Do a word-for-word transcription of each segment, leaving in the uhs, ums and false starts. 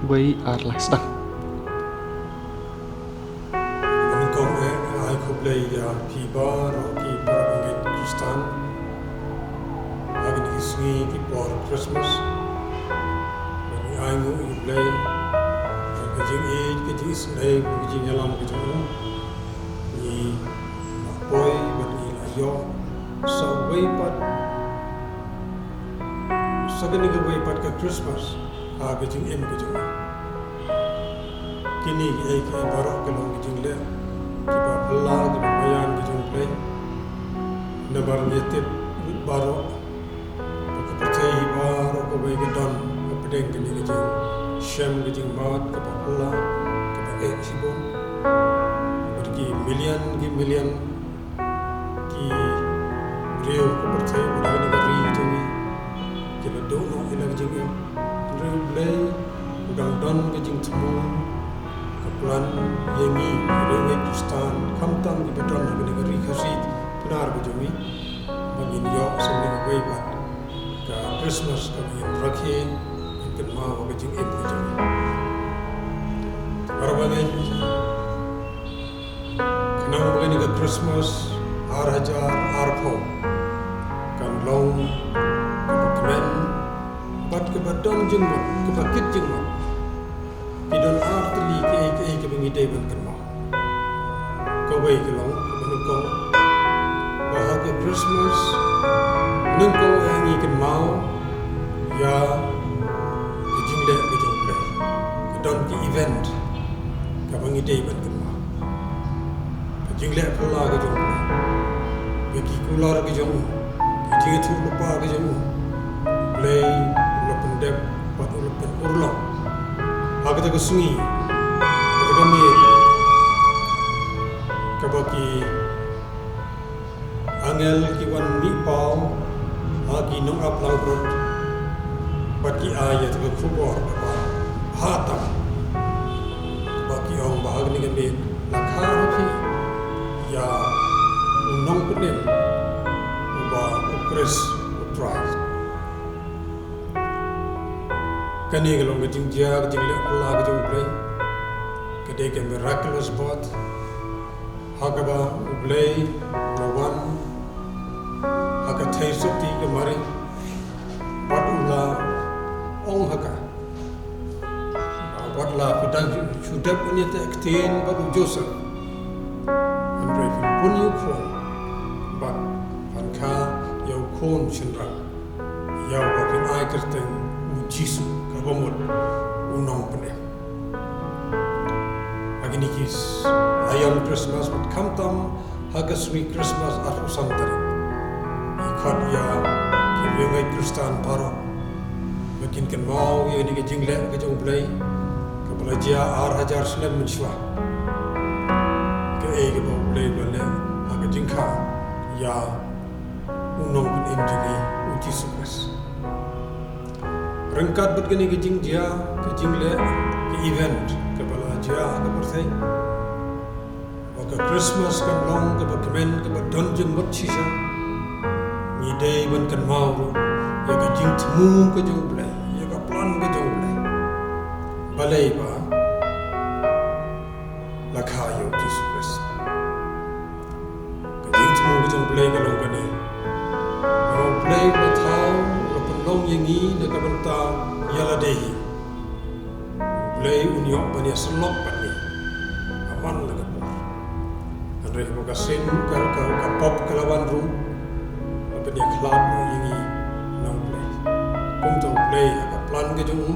Wei ar lai sdang. Nyngkong eh, ai khublei ïa phi baroh ki parabangeit Khristan. Ha kine ki sngi ki por Christmas, ngi ai nguh ïa U Blei ïa ka jingïeit, ka jingisynei, ka jingïalam ka jong u. Ngi la poi bad ngi la ïoh sa wei pat, sa kane kawei pat ka Christmas ha ka jingim ka jong ngi. Kine kiei kiei baroh ki long ki jingleh kiba phylla, kiba maïan ka jong U Blei. Namar ngi tip baroh ba ka pyrthei baroh kawei ka don hapdeng kane ka jingshem ka jingmad kaba phylla, kaba eh shibun. Bad ki million ki million ki briew ka pyrthei, bad ha kane ka ri ka jong ngi, ki la duh noh ïa la ka jingim. Hynrei U Blei u dang don ka jingthmu, ka plan ïa ngi, ïa ngi Khristan, khamtam kiba don ha kane ka ri Khasi Pnar ka jong ngi, ba ngin ïoh sa kane kawei pat ka Christmas kaba ngin rakhe, ngin kynmaw ha ka jingim ka jong ngi. Te marwei, khnang ba kane ka Christmas ar hajar arphew kan long kaba kmen bad kaba don jingmut, kaba kit jingmut, ki don ar tylli kiei kiei kiba ngi dei ban kynmaw. Kawei ka long kaba nyngkong, ba ha ka Christmas nyngkong eh ngi kynmaw ïa ka jingleh ka jong U Blei. Ka don ki event kaba ngi dei ban kynmaw. Ka jingleh phylla ka jong U Blei, ka ki kular ka jong u, ka jingïathuhlypa ka jong u. U Blei u la pyndep bad u la pynurlong ha kata ka sngi, kata ka miet, kaba ki angel ki wan mih paw ha ki nongaplangbrot bad ki ai ïa kata ka khubor kaba bha tam, kaba ki ong ba ha kane ka miet la kha ha phi ïa u nongpynim uba u Khrist u Trai. Kane ka long ka jingjia, ka jingleh phylla ka jong U Blei. Ka dei ka miraculous birth, ha kaba U Blei u la wan ha ka theisotti ka Mari, bad u la ong ha ka, ba wat la phi dang shu dep ban ïateh ktien bad u Joseph, hynrei phin pun ïa u khun bad phan kha ïa u khun shynrang, ïa uba phin ai kyrteng U Jisu, kaba mut U Nongpynim. Ha kine ki aïom Christmas bad khamtam ha ka sngi Christmas arphew san tarik, ngi khot ïa ki riewngeit Khristan baroh ba kin kynmaw ïa kane ka jingleh ka jong U Blei kaba la jia ar hajar snem mynshuwa. Kaei kaba U Blei u la leh ha ka jingkha ïa u Nongpynim jong ngi U Jisu Khrist. Ryngkat bad kane ka jingjia, ka jingleh, ka event kaba la jia ha ka pyrthei, ba ka Christmas kan long kaba kmen, kaba don jingmut shisha, ngi dei ban kynmaw ruh ïa ka jingthmu ka jong U Blei, ïa ka plan ka jong U Blei. Balei ba la kha ïa U Jisu Khrist. Ka jingthmu ka jong U Blei ka long kane, ba U Blei u la thaw, u la pynlong ïa ngi na ka bynta ïa lade hi. U Blei un ïoh ban ïasyllok bad ngi ha man la ka por. Hynrei haba ka sin, ka, ka, ka pop ka la wan ruh, la pynïakhlad noh ïa ngi na U Blei. Kumta U Blei ha ka plan ka jong u,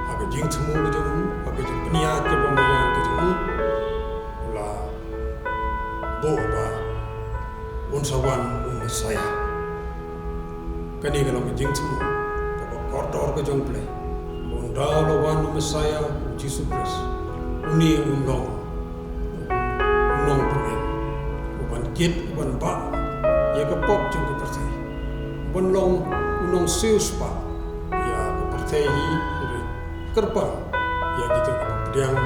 ha ka jingthmu ka jong u, ha ka jingpynïaid kaba maïan ka jong u, u la buh ba un sa wan u Messaïah. Kane ka long ka jingthmu kaba kordor ka jong U Blei, ba ynda la wan u Messaïah, U Jisu Khrist, une un long u Nongpynim, u ban kit, u ban bah ïa ka pop jong ka pyrthei, u ban long u nongsiewspah ïa ka pyrthei hi, hynrei kyrpang ïa kito kiba pdiang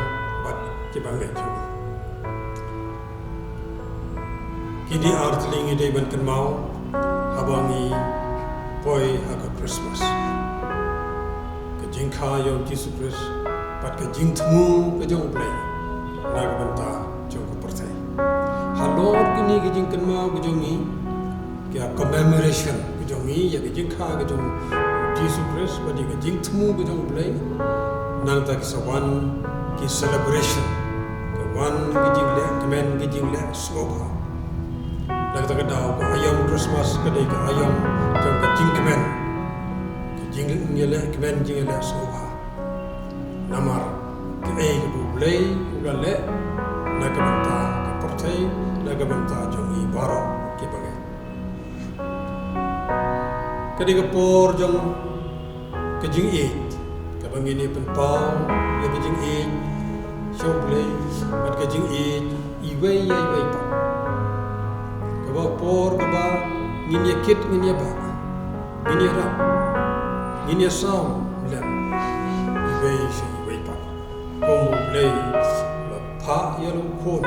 bad kiba ngeit ïa u. Kine ar tylli ngi dei ban kynmaw haba ngi poi ha ka Christmas. Ka jingkha ïa U Jisu Khrist, bad ka jingthmu ka jong U Blei na ka bynta jong ka pyrthei. Halor kine ki jingkynmaw ka jong ngi, ka commemoration ka jong ngi ïa ka jingkha ka jong U Jisu Khrist bad ïa ka jingthmu ka jong U Blei, nangta ki sa wan ki celebration, ka wan ki jingleh kmen, ki jingleh sngewbha. Na kata ka daw ka aïom Christmas ka dei ka aïom jong ka jingkmen, ka jingïaleh kmen, jingïaleh sngewbha. Namar kaei kaba U Blei u la leh na ka bynta ka pyrthei, na ka bynta jong ngi baroh kiba ngeit. Ka dei ka por jong ka jingïeit, kaba ngin ïa pynpaw ïa ka jingïeit sha U Blei bad ka jingïeit iwei ïa iwei pat. Kaba por kaba ngin ïa kit, ngin ïa bah, ngin ïa rap, ngin ïa sam lem iwei sha iwei pat. Kum U Blei u la phah ïa la u Khun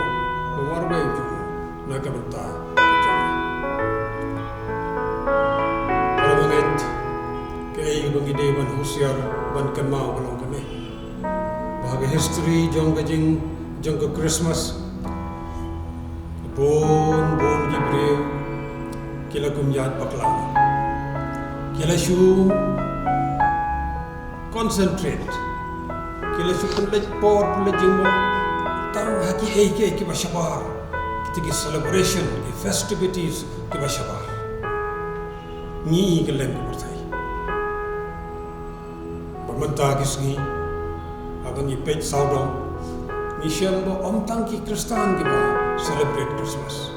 ba marwei jong u na ka bynta ka jong ngi. Para bangeit, kaei ba ngi dei ban husiar ban kynmaw ka long kane, ba ha ka history jong ka jing, jong ka Christmas, bun bun ki briew ki la kumjuh bakla, ki la shu concentrate, ki la shu pynleit por, pynleit jingmut tang ha kiei kiei kiba shabar, kita ki celebration, ki festivities kiba shabar. Ngi ka leng ka pyrthei. Ba mynta ki sngi, haba ngi peit sawdong, ngi shem ba ym tang ki Khristan kiba celebrate Christmas.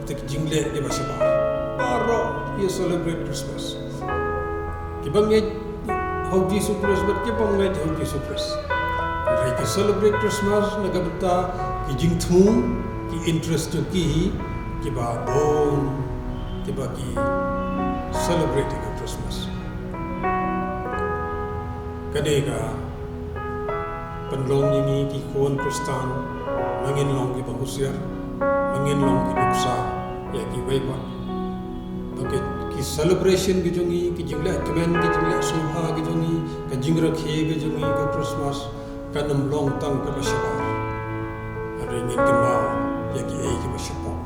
Kita ki jingleh kiba shabar, baroh ki celebrate Christmas. Kiba ngeit ha U Jisu Khrist bad kiba ym ngeit ha U Jisu Khrist, hynrei ki celebrate Christmas na ka bynta ki jingthmu, ki interest jong ki hi, kiba bun kiba ki celebrate ïa ka Christmas. Kane ka pynlong ïa ngi ki khun Khristan ba ngin long kiba husiar, ba ngin long ki nuksa ïa kiwei pat. Ba ki, ki celebration ki jong ngi, ki jingleh kmen, ki jingleh sngewbha ki jong ngi, ka jingrakhe ki jong ngi ka Christmas, kan ym long tang kaba shabar. Hynrei ngin kynmaw ïa kiei kiba shapoh,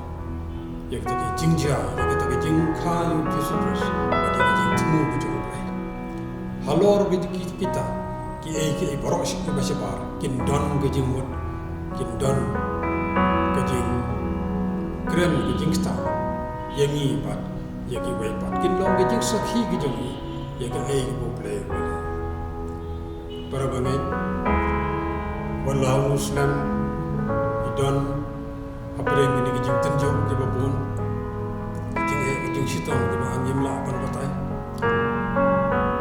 ïa kita ki jingjia, ïa kita ki jingkha ïa U Jisu Khrist, bad ïa ki jingthmu ki jong U Blei. Halor ki, ki, kita kiei kiei baroh shi kiba shabar, kin don ka jingmut, kin don ka jingkren, ka jingktah ïa ngi bad ïa kiwei pat, kin long ka jingsakhi ki jong ngi ïa kaei kaba U Blei u la leh. Para bangeit, wat la ha une u snem ngi don hapdeng kine ki jingtynjuh kiba bun, ki jingeh, ki jingshitom kiba ngim lah ban batai.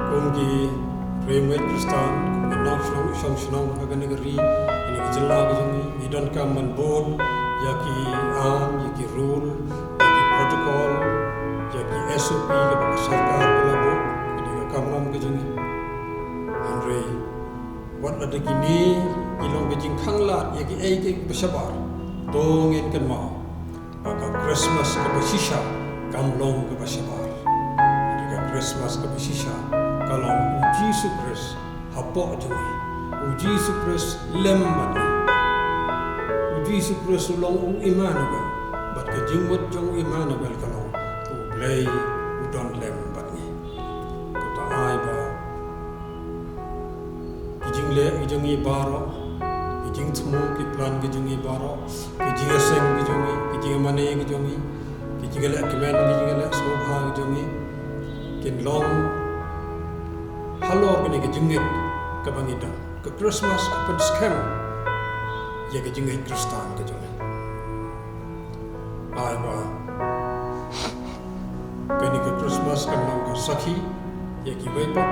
Kum ki riewngeit Khristan, kum ki nongshong, shong shnong ha kane ka ri, kine ki jylla ki jong ngi, ngi donkam ban bud ïa ki aiñ, ïa ki rule, ïa ki protocol, ïa ki S O P kiba ka sorkar ka la buh, kine ki kamram ki jong ngi. Hynrei wat la da kine ki long ka jingkhanglad ïa kiei kiei kiba shabar, to ngin kynmaw ba ka Christmas kaba shisha kam long kaba shabar. Hynrei ka Christmas kaba shisha ka long U Jisu Khrist hapoh jong ngi. U Jisu Khrist lem bad ngi. U Jisu Khrist u long u Immanuel. Bad ka jingmut jong u Immanuel ka long U Blei u don lem bad ngi. Kumta ai ba ki jingleh ki jong ngi baroh, ki jingthmu, ki plan ki jong ngi baroh, ki jingïaseng ki jong ngi, ki jingïamane ki jong ngi, ki jingïaleh kmen, ki jingïaleh sngewbha ki jong ngi, kin long halor kane ka jingngeit kaba ngi don. Ka Christmas ka pynskhem ïa ka jingngeit Khristan ka jong ngi. Ai ba kane ka Christmas kan long ka sakhi ïa kiwei pat,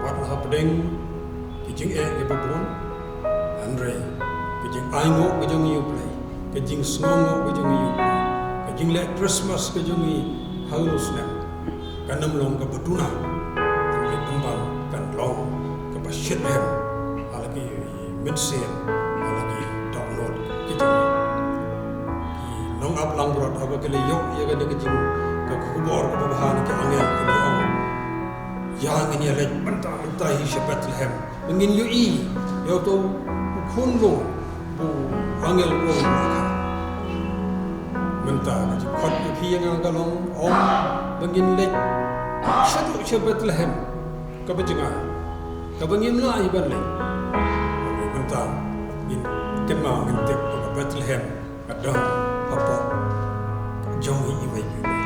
wat la hapdeng ki jingeh kiba bun, hynrei ka jingainguh ka jong ngi ïa U Blei, ka jingsngewnguh ka jong ngi ïa U Blei, ka jingleh Christmas ka jong ngi ha une u snem, kan ym long kaba duna, hynrei pynban kan long kaba shitrhem ha la ki mynsiem, ha la ki dohnud ki jong ngi. Ki nongap langbrot haba ki la ïoh ïa kane ka jing, ka khubor kaba bha na ki angel, ki la ong, ïa, ngin ïaleit mynta mynta hi sha Bethlehem, ba ngin ïohi Ïa uto u khun lung ba u angel u ong ha ka. Mynta ka jingkhot ïa phi ïa nga ka long, ym ba ngin leit shaduh sha Bethlehem kaba jngai, kaba ngim lah hi ban leit. Mynta ngin kynmaw, ngin tip ba ka Bethlehem ka don hapoh jong ngi iwei pa iwei.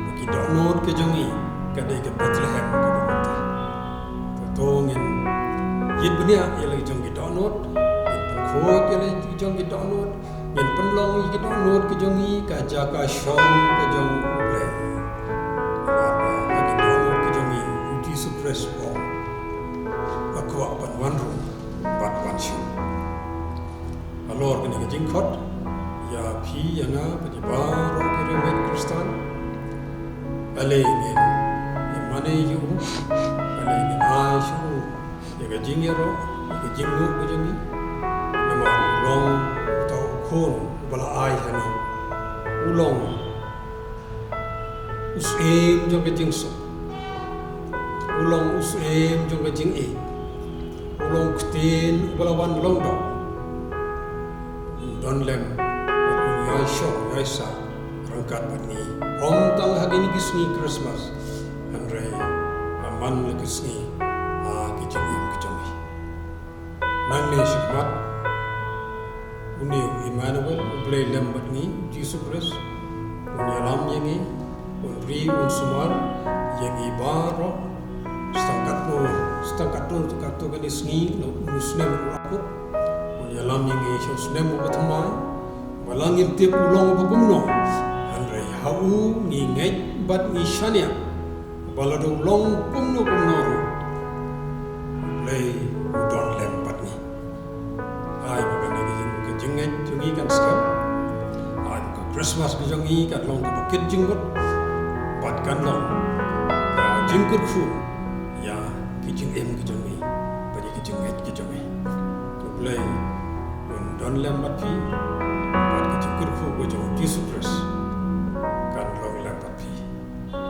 Ba ki dohnud ka jong ngi ka dei ka Bethlehem kaba mynta. Te to ngin ïit bniah ïa la ki jong ki dohnud, ngin pynkhuid ïa la ki jong ki dohnud, ngin pynlong ïa ki dohnud ka jong ngi ka jaka shong ka jong U Blei. Bad, ah, ki dohnud ka jong ngi, U Jisu Khrist u ong, nga kwah ban wan rung bad wan shong. Halor kane ka jingkhot, ïa phi ïa nga bad ïa baroh ki riewngeit Khristan, ale ngin ïa mane ïa u, ale ngin ai sha u ïa ka jingïaroh, ïa ka jingnguh ka jong ngi. Namar u long uta u khun uba la ai ha ngi. U long u syiem jong ka jingsuk. U long u syiem jong ka jingïeit. U long ktien uba la wan long doh. Un don lem bad un ïaishong ïaisah ryngkat bad ngi, ym tang ha kine ki sngi Christmas, hynrei ha man la ki sngi ha ki jingim ki jong ngi. Nangne shakhmat, une u Emmanuel, U Blei lem bad ngi, Jisu Khrist, un ïalam ïa ngi, un ri, un sumar ïa ngi baroh. Sa tang katno, sa tang katno, katto katne sngi, la u snem u la kut, un ïalam ïa ngi sha u snem uba thymmai. Ba la ngim tip u long uba kumno, hynrei ha u ngi ngeit bad ngi shaniah ba lada u long kumno kumno ruh, U Blei u don lem bad ngi. Ai ba kane ka jing, ka jingngeit jong ngi kan skhem. Ai ba ka Christmas ka jong ngi kan long kaba kit jingmut bad kan long ka jingkyrkhu ïa ki jingim ki jong ngi bad ïa ki jingngeit ki jong ngi. U Blei un don lem bad phi bad ka jingkyrkhu ka jong U Jisu Khrist